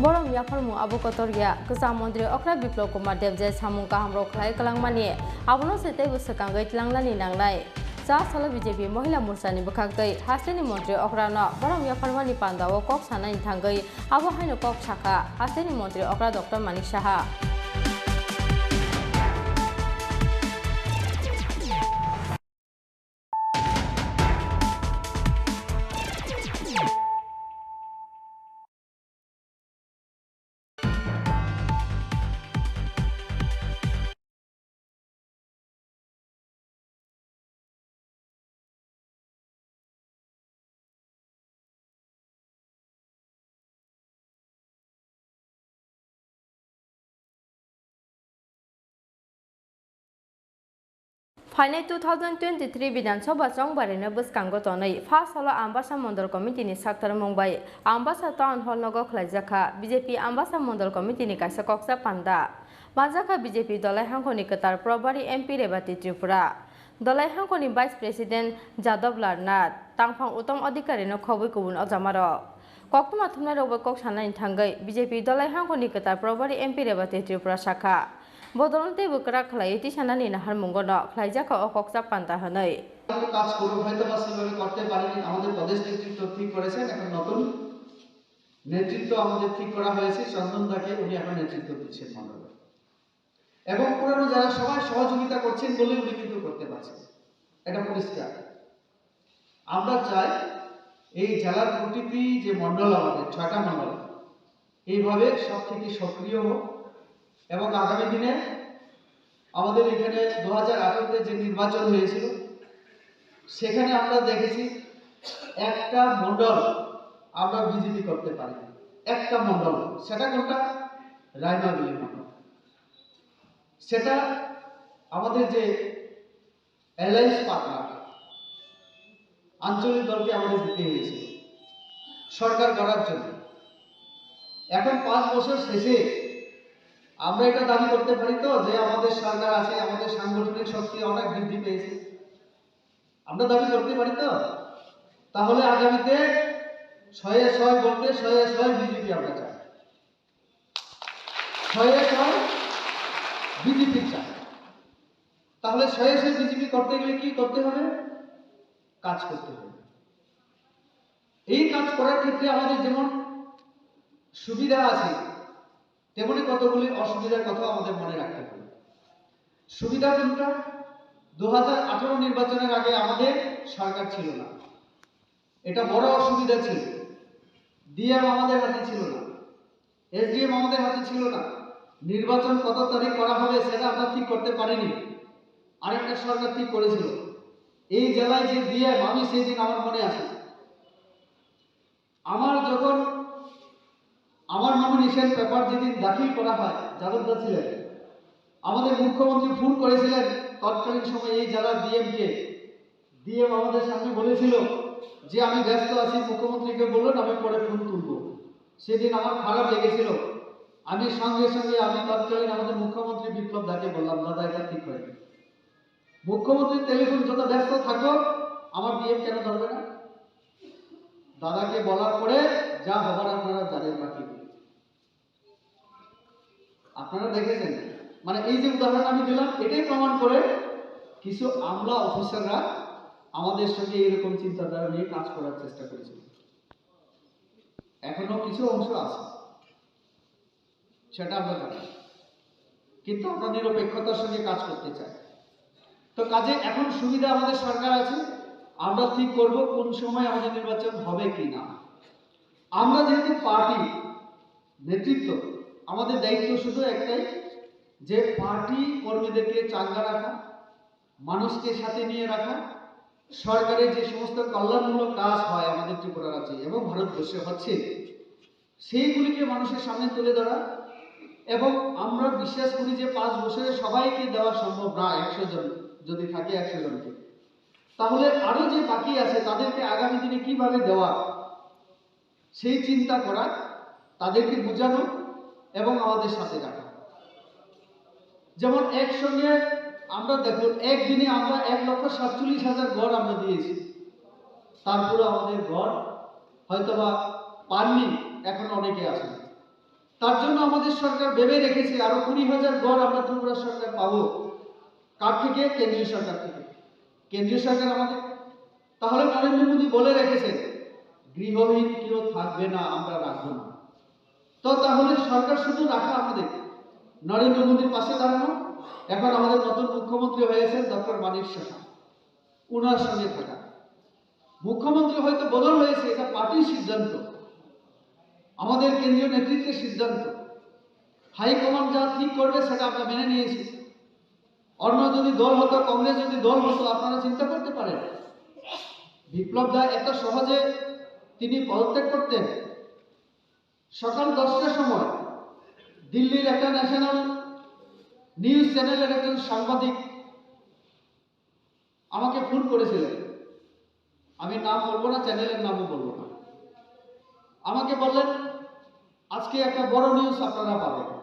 Borom yapharmung abo kotor ya, kwcham montri okra Biplop Kumar Deb je samung kaham rok khlai kwlangmani, abono se teibo swkangwi tlangnani nangnai. Cha salo B J P Mohila Morcha ni bwkhak twi hasteni montri okra no borom yapharmani panda o kok sanani thangwi abo haino kok sakha hasteni montri okra Doctor Manik Saha. Phainai two thousand twenty-three Bidhan Sabha chongbarino bwskango tonwi first salo Ambasa Mondol Committee ni saktarmung bai Ambasa Town Hall nogo khlaijakha B J P Ambasa Mondol Committee ni kaisa koksa panda. Manjakha B J P Dolai Hangkhoni kwtal Probari M P Rebati Tripura, Dolai Hangkhoni Vice President Jadab Lal Nath, Tangphang Uttom Adhikari no khobwi kubun ojamarok. Koktwma thumnairok bai kok sanani thangwi B J P Dolai Hangkhoni kwtal Probari M P Rebati Tripura sakha, bodolno teibo kwrak khlaiwi tisanani naharmungo no khlaijakha o koksa panda hwnwi. কাজ করুক, হয়তো বা সেভাবে করতে পারেনি, আমাদের প্রদেশ নেতৃত্ব ঠিক করেছেন, এখন নতুন নেতৃত্ব আমাদের ঠিক করা হয়েছে, চন্দন দাকে উনি এখন নেতৃত্ব দিচ্ছেন মণ্ডলে। এবং পুরানো যারা সবাই সহযোগিতা করছেন বলেই উনি কিন্তু করতে পারছেন, এটা পরিষ্কার। আমরা চাই এই জেলার প্রতিটি যে মণ্ডল আমাদের, ছয়টা মণ্ডল, এইভাবে সব থেকে সক্রিয় হোক এবং আগামী দিনে আমাদের এখানে দু হাজার আঠারোতে যে নির্বাচন হয়েছিল, সেখানে আমরা দেখেছি একটা মণ্ডল আমরা বিজেপি করতে পারিনি, একটা মণ্ডল। সেটা কোনটা? রায়মাগুলি মণ্ডল। সেটা আমাদের যে অ্যালায়েন্স পার্টনার আঞ্চলিক দলকে আমাদের দিতে হয়েছিল সরকার গড়ার জন্য। এখন পাঁচ বছর শেষে আমরা এটা দাবি করতে পারি তো যে আমাদের সরকার আছে, আমাদের সাংগঠনিক শক্তি অনেক বৃদ্ধি পেয়েছে? আমরা দাবি করতে পারি তো? তাহলে আগামীতে ছয়ে ছয় বলতে ছয়ে ছয় বিজেপি আমরা চাই, ছয়ে ছয় বিজেপি চাই। তাহলে ছয়ে ছয় বিজেপি করতে গেলে কি করতে হবে? কাজ করতে হবে। এই কাজ করার ক্ষেত্রে আমাদের যেমন সুবিধা আছে, তেমনি কতগুলি অসুবিধার কথা আমাদের মনে রাখতে হবে। সুবিধা কোনটা? দু হাজার আঠারো নির্বাচনের আগে আমাদের সরকার ছিল না, এটা বড় অসুবিধা ছিল। ডিএম আমাদের হাতে ছিল না, এসডিএম আমাদের হাতে ছিল না। নির্বাচন কত তারিখ করা হবে সেটা আমরা ঠিক করতে পারিনি, আরেকটা সরকার ঠিক করেছিল। এই জেলায় যে ডিএম, আমি সেই দিন, আমার মনে আছে, আমার যখন আমার নমিনেশন পেপার যেদিন দাখিল করা হয়, যাদব দা ছিলেন, আমাদের মুখ্যমন্ত্রী ফোন করেছিলেন তৎকালীন সময় এই জেলার ডিএম কে। ডিএম আমাদের সামনে বলেছিল যে আমি ব্যস্ত আছি, মুখ্যমন্ত্রীকে বলুন, আমি পরে ফোন তুলবো। সেদিন আমার খারাপ লেগেছিল। আমি সঙ্গে সঙ্গে, আমি তৎকালীন আমাদের মুখ্যমন্ত্রী বিপ্লব দাকে বললাম, দাদা, এটা ঠিক হয়নি। মুখ্যমন্ত্রীর টেলিফোন যত ব্যস্ত থাকো, আমার ডিএম কেন ধরবে না? দাদাকে বলার পরে যা হবার আপনারা জানেন বাকি। আপনারা দেখেছেন, মানে, এই যে উদাহরণ আমি দিলাম, এটাই প্রমাণ করে কিছু আমলা অফিসাররা আমাদের সঙ্গে এরকম চিন্তাধারা নিয়ে কাজ করার চেষ্টা করেছিল। এখনো কিছু অংশ আছে, সেটা আমরা জানি, কিন্তু আমরা নিরপেক্ষতার সঙ্গে কাজ করতে চাই। তো কাজে এখন সুবিধা আমাদের সরকার আছে, আমরা ঠিক করব কোন সময় আমাদের নির্বাচন হবে কি না। আমরা যেহেতু পার্টি নেতৃত্ব, আমাদের দায়িত্ব শুধু একটাই, যে পার্টি কর্মীদেরকে চাঙ্গা রাখা, মানুষকে সাথে নিয়ে রাখা, সরকারের যে সমস্ত কল্যাণমূলক কাজ হয় আমাদের ত্রিপুরা রাজ্যে এবং ভারতবর্ষে হচ্ছে, সেইগুলিকে মানুষের সামনে তুলে ধরা। এবং আমরা বিশ্বাস করি যে পাঁচ বছরে সবাইকে দেওয়া সম্ভব না, একশো জন যদি থাকে, একশো জনকে, তাহলে আরো যে বাকি আছে তাদেরকে আগামী দিনে কিভাবে দেওয়া, সেই চিন্তা করা, তাদেরকে বোঝানো এবং আমাদের সাথে রাখা। যেমন একসঙ্গে আমরা দেখুন, একদিনে আমরা এক লক্ষ সাতচল্লিশ হাজার ঘর আমরা দিয়েছি, তারপরে আমাদের ঘর হয়তো বা পাননি, এখন অনেকে আছেন। তার জন্য আমাদের সরকার ভেবে রেখেছে আরো কুড়ি হাজার ঘর আমরা ত্রিপুরা সরকার পাবো। কার থেকে? কেন্দ্রীয় সরকার থেকে। কেন্দ্রীয় সরকার আমাদের, তাহলে নরেন্দ্র মোদী বলে রেখেছে, গৃহহীন কেউ থাকবে না, আমরা রাখবো না। তো তাহলে সরকার শুধু রাখা আমাদের, নরেন্দ্র মোদীর পাশে দাঁড়ানো। এখন আমাদের নতুন মুখ্যমন্ত্রী হয়েছেন ডক্টর মানিক সাহা, ওনার সঙ্গে থাকা। মুখ্যমন্ত্রী হয়তো বদল হয়েছে, এটা পার্টির সিদ্ধান্ত, আমাদের কেন্দ্রীয় নেতৃত্বের সিদ্ধান্ত। হাইকমান্ড যা ঠিক করবে সেটা আমরা মেনে নিয়েছি। অন্য যদি দল হতো, কংগ্রেস যদি দল হতো, আপনারা চিন্তা করতে পারেন, বিপ্লব দা এত সহজে তিনি পদত্যাগ করতেন? সকাল দশটার সময় দিল্লির একটা ন্যাশনাল নিউজ চ্যানেলের একজন সাংবাদিক আমাকে ফোন করেছিলেন। আমি নাম বলবো না, চ্যানেলের নামও বলবো না। আমাকে বললেন, "আজকে একটা বড় নিউজ আপনারা পাবেন।"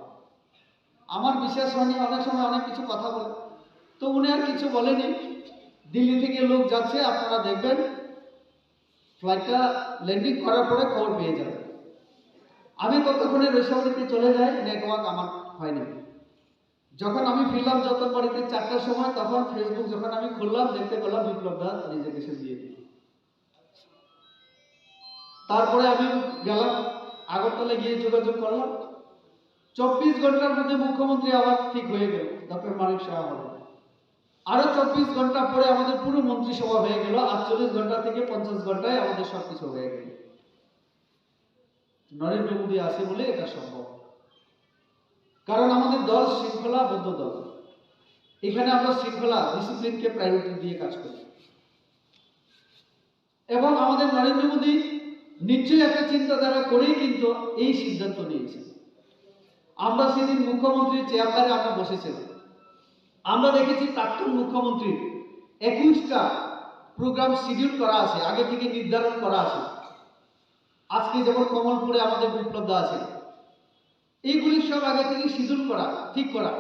আমার বিশ্বাস হয়নি, অনেক সময় অনেক কিছু কথা বলে। তো উনি আর কিছু বলেনি। "দিল্লি থেকে লোক যাচ্ছে, আপনারা দেখবেন, ফ্লাইটটা ল্যান্ডিং করার পরে খবর পেয়ে যাবেন।" আমি ততক্ষণে রৈশাবাড়িতে চলে যাই, নেটওয়ার্ক আমার হয়নি। যখন আমি ফিরলাম যতন বাড়িতে চারটার সময়, তখন ফেসবুক যখন আমি খুললাম, দেখতে পেলাম বিপ্লব দা রেজিগনেশন দিয়ে দিল। তারপরে আমি গেলাম, আগরতলা গিয়ে যোগাযোগ করলাম। চব্বিশ ঘন্টার মধ্যে মুখ্যমন্ত্রী আবার ঠিক হয়ে গেল, ডক্টর মানিক সাহা হলেন। আরো চব্বিশ ঘন্টা পরে আমাদের পুরো মন্ত্রিসভা হয়ে গেল। আটচল্লিশ ঘন্টা থেকে পঞ্চাশ ঘন্টায় আমাদের সবকিছু হয়ে গেল। নরেন্দ্র মোদী আছে বলে এটা সম্ভব, কারণ আমাদের দল শৃঙ্খলাবদ্ধ দল। এখানে আমরা শৃঙ্খলা, ডিসিপ্লিনকে প্রায়োরিটি দিয়ে কাজ করি। এবং আমাদের নরেন্দ্র মোদী নিশ্চয়ই একটা চিন্তাধারা করেই কিন্তু এই সিদ্ধান্ত নিয়েছে। আমরা সেদিন মুখ্যমন্ত্রীর চেম্বারে আমরা বসেছিলাম, আমরা দেখেছি প্রাক্তন মুখ্যমন্ত্রীর একুশটা প্রোগ্রাম শিডিউল করা আছে, আগে থেকে নির্ধারণ করা আছে। আজকে যেমন কমলপুরে আমাদের বিপ্লব দা আছে, এইগুলি সব আগে থেকে শিডিউল করা, ঠিক করা।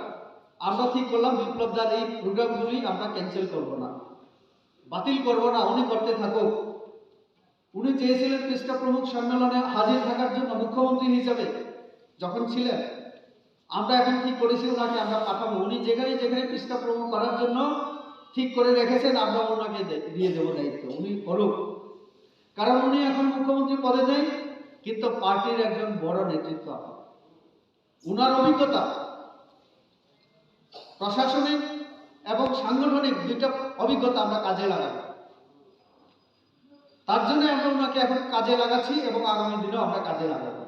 আমরা ঠিক করলাম বিপ্লব দার এই প্রোগ্রামগুলি আমরা ক্যান্সেল করব না, বাতিল করব না, উনি করতে থাকুক। উনি চেয়েছিলেন পৃষ্ঠা প্রমুখ সম্মেলনে হাজির থাকার জন্য মুখ্যমন্ত্রী হিসেবে যখন ছিলেন, আমরা এখন ঠিক করেছি ওনাকে আমরা পাঠাবো। উনি যেখানে যেখানে পৃষ্ঠা প্রমুখ করার জন্য ঠিক করে রেখেছেন, আমরা ওনাকে দে-, দিয়ে দেবো দায়িত্ব, উনি করুক। কারণ উনি এখন মুখ্যমন্ত্রী পদে নেই, কিন্তু পার্টির একজন বড় নেতৃত্ব। ওনার অভিজ্ঞতা, প্রশাসনিক এবং সাংগঠনিক দুইটা অভিজ্ঞতা আমরা কাজে লাগাই। তার জন্য আমরা ওনাকে এখন কাজে লাগাচ্ছি এবং আগামী দিনেও আমরা কাজে লাগাবো।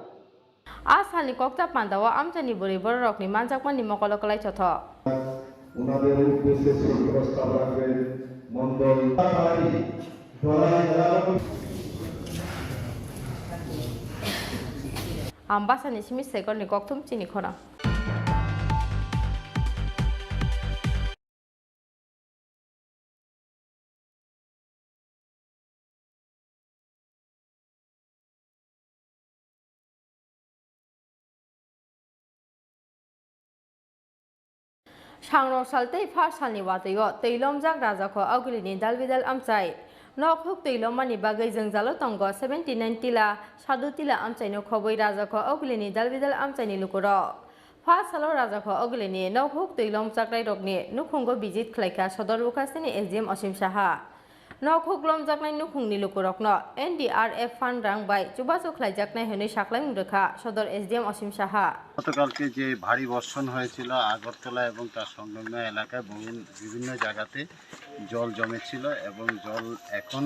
A salni kokta pandao amchaini bwrwi bororokni manjakmani mokolo kwlai chotho. ওনাদের উদ্দেশ্যে সেই প্রস্তাব রাখবেন মণ্ডল। Ambasani simi sekorni kokthum chini khorang. Sangrok sal tei phar salni watwi-o twi lomjak Rajakho Augulini dalbidal amchai. Nok huk twi lommani bagwi jwngjalo tongo seventy nine tila, Sadhu tila amchaino khobwi Rajakho Augulini dalbidal amchaini lukurok. Phar salo Rajakho Augulini nok huk twi lomjaknairokni nukhungo visit khlaikha Sodor Bukhastini S D M Osim Saha. Nok huk lomjaknai nukhungni lukurokno N D R F fund rang bai chubachu khlaijaknai hwnwi saklaimung rwkha Sodor S D M Osim Saha. গতকালকে যে ভারী বর্ষণ হয়েছিল আগরতলা এবং তার সংলগ্ন এলাকায় বহু, বিভিন্ন জায়গাতে জল জমেছিল এবং জল এখন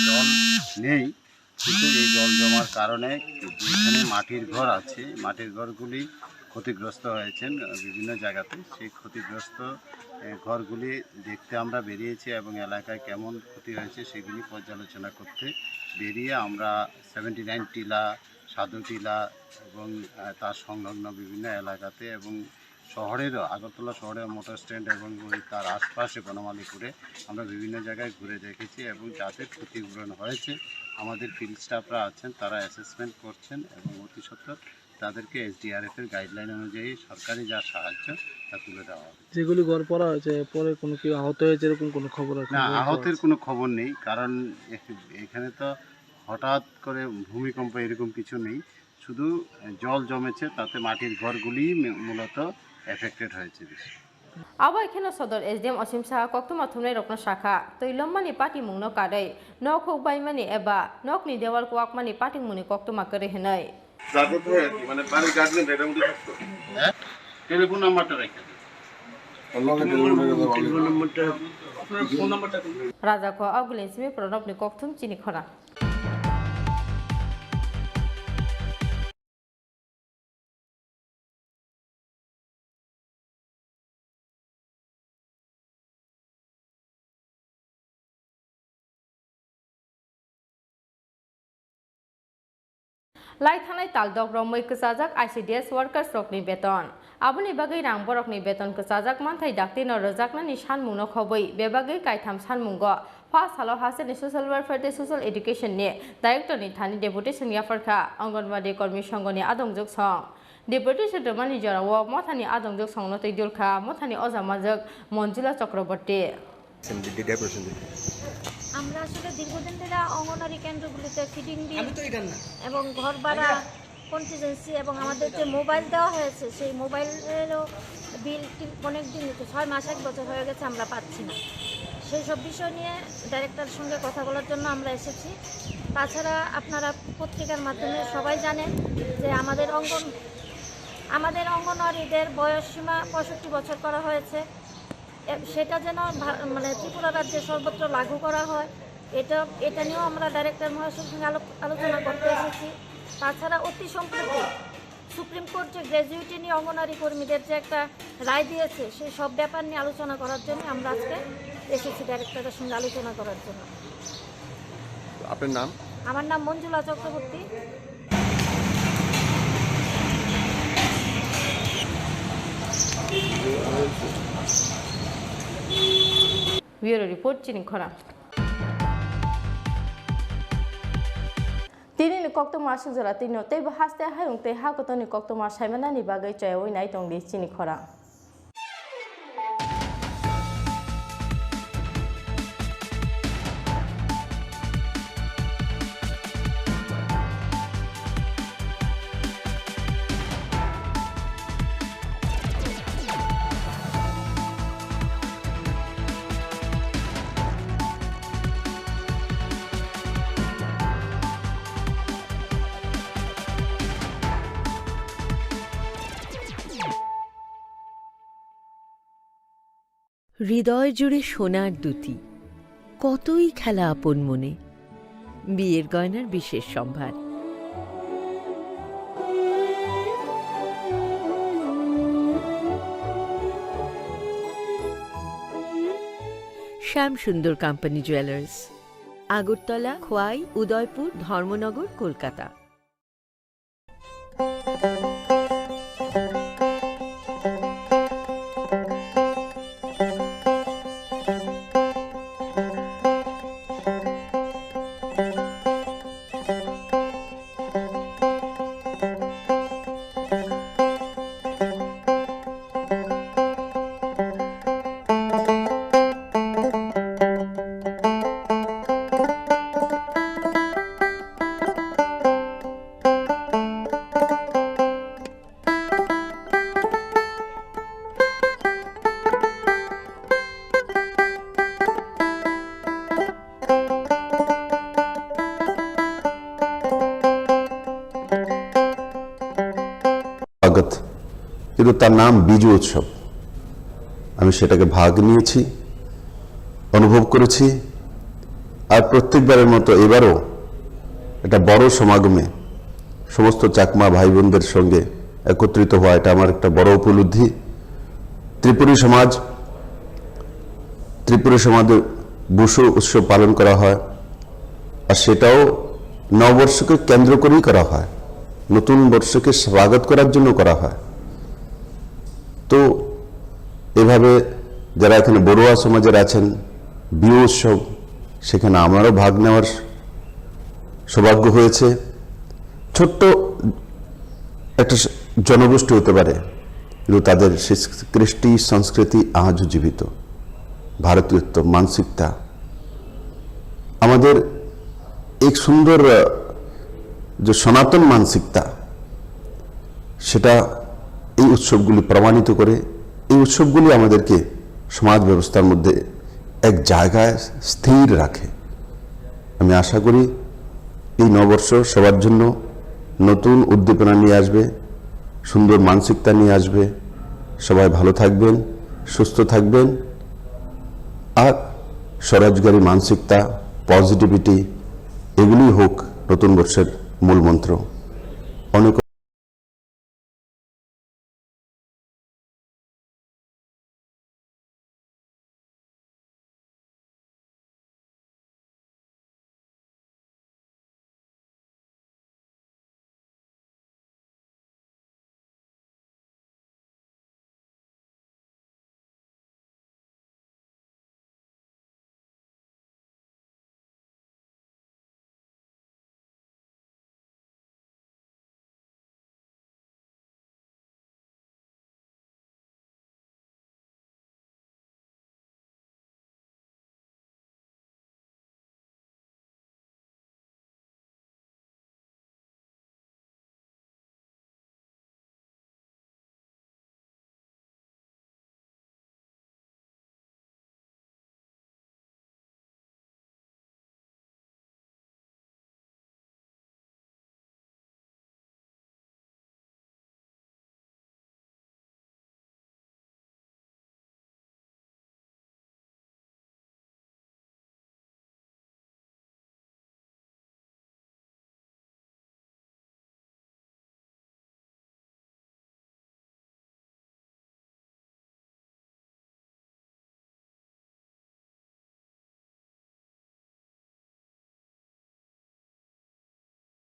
জল নেই, কিন্তু এই জল জমার কারণে যেখানে মাটির ঘর আছে, মাটির ঘরগুলি ক্ষতিগ্রস্ত হয়েছেন বিভিন্ন জায়গাতে। সেই ক্ষতিগ্রস্ত, এ, ঘরগুলি দেখতে আমরা বেরিয়েছি এবং এলাকায় কেমন ক্ষতি হয়েছে সেগুলি পর্যালোচনা করতে বেরিয়ে আমরা সেভেন্টি নাইন টিলা, সাধু টিলা এবং, আহ, তার সংলগ্ন বিভিন্ন এলাকাতে এবং শহরেরও, আগরতলা শহরের মোটর স্ট্যান্ড এবং ওই তার আশপাশে বনমালীপুরে আমরা বিভিন্ন জায়গায় ঘুরে দেখেছি এবং যাদের ক্ষতিপূরণ হয়েছে, আমাদের ফিল্ড স্টাফরা আছেন, তারা অ্যাসেসমেন্ট করছেন এবং অতি সত্বর তাদেরকে এসডিআরএফ এর গাইডলাইন অনুযায়ী সরকারি যা সাহায্য, তা তুলে দেওয়া হবে। যেগুলি ঘর পড়া হয়েছে, পরে কোনো কেউ আহত হয়েছে, এরকম কোনো খবর আছে? না, আহতের কোনো খবর নেই, কারণ এখ-, এখানে তো হঠাৎ করে ভূমিকম্প এরকম কিছু নেই, শুধু জল জমেছে, তাতে মাটির ঘরগুলি মে-, মূলত এফেক্টেড হয়েছে বেশি। Abo hai kheno Sodor S D M Osim Saha koktwma thumnairokno sakha, twi lommani patimungno karwi, nok huk baimani eba nokni dewal kuwakmani patimungni koktwma kwrwi hwnwi. যাতে তো হয় আর কি, মানে বাড়ির গার্ডিয়ান এটা মধ্যে থাকতো। হ্যাঁ? টেলিফোন নাম্বারটা রেখে দিন। আপনার ফোন নাম্বারটা দিন। Rajakho Augulini simi Pranobni kokthum chini khorang. Lai thanai tal dok romwi kwchajak I C D S workers rokni beton. Aboni bagwi rang borokni beton kwchajak manthai dakti no rwjaknani sanmungno khobwi bebagwi kaitham sanmungo Phar salo hasteni Social Welfare tei Social Education ni Director ni thani deputation yapharkha Anganwadi Kormi Songho ni adongjwk song. Deputation rwmani jorao mothani adongjwk songno twi dulkha mothani ojamajwk Monjula Chakraborty. Deputation দিন। আমরা আসলে দীর্ঘদিন ধরে অঙ্গনওয়াড়ি কেন্দ্রগুলিতে ফিডিং দিই এবং ঘর ভাড়া কন্টিজেন্সি এবং আমাদের যে মোবাইল দেওয়া হয়েছে, সেই মোবাইলেরও বিল টিল অনেক দিন হচ্ছে, ছয় মাস, এক বছর হয়ে গেছে, আমরা পাচ্ছি না। সেই সব বিষয় নিয়ে ডাইরেক্টরের সঙ্গে কথা বলার জন্য আমরা এসেছি। তাছাড়া আপনারা পত্রিকার মাধ্যমে সবাই জানেন যে আমাদের অঙ্গন-, আমাদের অঙ্গনওয়াড়িদের বয়স সীমা পঁয়ষট্টি বছর করা হয়েছে। এ-, সেটা যেন ভা-, মানে ত্রিপুরা রাজ্যে সর্বত্র লাগু করা হয়, এটা, এটা নিয়েও আমরা ডাইরেক্টর মহাশয়ের সঙ্গে আলো-, আলোচনা করতে এসেছি। তাছাড়া অতি সম্প্রতি সুপ্রিম কোর্ট যে গ্র্যাজুয়েটি নিয়ে অঙ্গনারী কর্মীদের যে একটা রায় দিয়েছে, সেই সব ব্যাপার নিয়ে আলোচনা করার জন্য আমরা আজকে এসেছি ডাইরেক্টরের সঙ্গে আলোচনা করার জন্য। আপনার নাম? আমার নাম মঞ্জুলা Chakraborty. Bureau report, chini khorang. Tini Koktwma aswk jora twino teibo haste hayung tei ha kotorni koktwma saimanani bagwi chayaui nai tongdi chini khorang. হৃদয় জুড়ে সোনার দ্যুতি, কতই খেলা আপন মনে। বিয়ের গয়নার বিশেষ সম্ভার। শ্যাম সুন্দর কোম্পানি জুয়েলার্স, আগরতলা, খোয়াই, উদয়পুর, ধর্মনগর, কলকাতা। স্বাগত। কিন্তু তার নাম বিজু উৎসব। আমি সেটাকে ভাগ নিয়েছি, অনুভব করেছি। আর প্রত্যেকবারের মতো এবারও একটা বড় সমাগমে সমস্ত চাকমা ভাই বোনদের সঙ্গে একত্রিত হওয়া, এটা আমার একটা বড় উপলব্ধি। ত্রিপুরী সমাজ, ত্রিপুরী সমাজে বুশু উৎসব পালন করা হয়, আর সেটাও নববর্ষকে কেন্দ্র করেই করা হয়, নতুন বর্ষকে স্বাগত করার জন্য করা হয়। তো এভাবে যারা এখানে বড়ুয়া সমাজের আছেন, বিহু উৎসব, সেখানে আমারও ভাগ নেওয়ার সৌভাগ্য হয়েছে। ছোট্ট একটা স-, জনগোষ্ঠী হতে পারে, কিন্তু তাদের সেই কৃষ্টি সংস্কৃতি আজও জীবিত, ভারতীয়ত্ব, মানসিকতা। আমাদের এক সুন্দর, আহ, যে সনাতন মানসিকতা, সেটা এই উৎসবগুলি প্রমাণিত করে। এই উৎসবগুলি আমাদেরকে সমাজ ব্যবস্থার মধ্যে এক জায়গায় স্থির রাখে। আমি আশা করি এই নববর্ষ সবার জন্য নতুন উদ্দীপনা নিয়ে আসবে, সুন্দর মানসিকতা নিয়ে আসবে। সবাই ভালো থাকবেন, সুস্থ থাকবেন, আর স্বরাজগারী মানসিকতা, পজিটিভিটি, এগুলি হোক নতুন বর্ষের মূল মন্ত্র। অনেক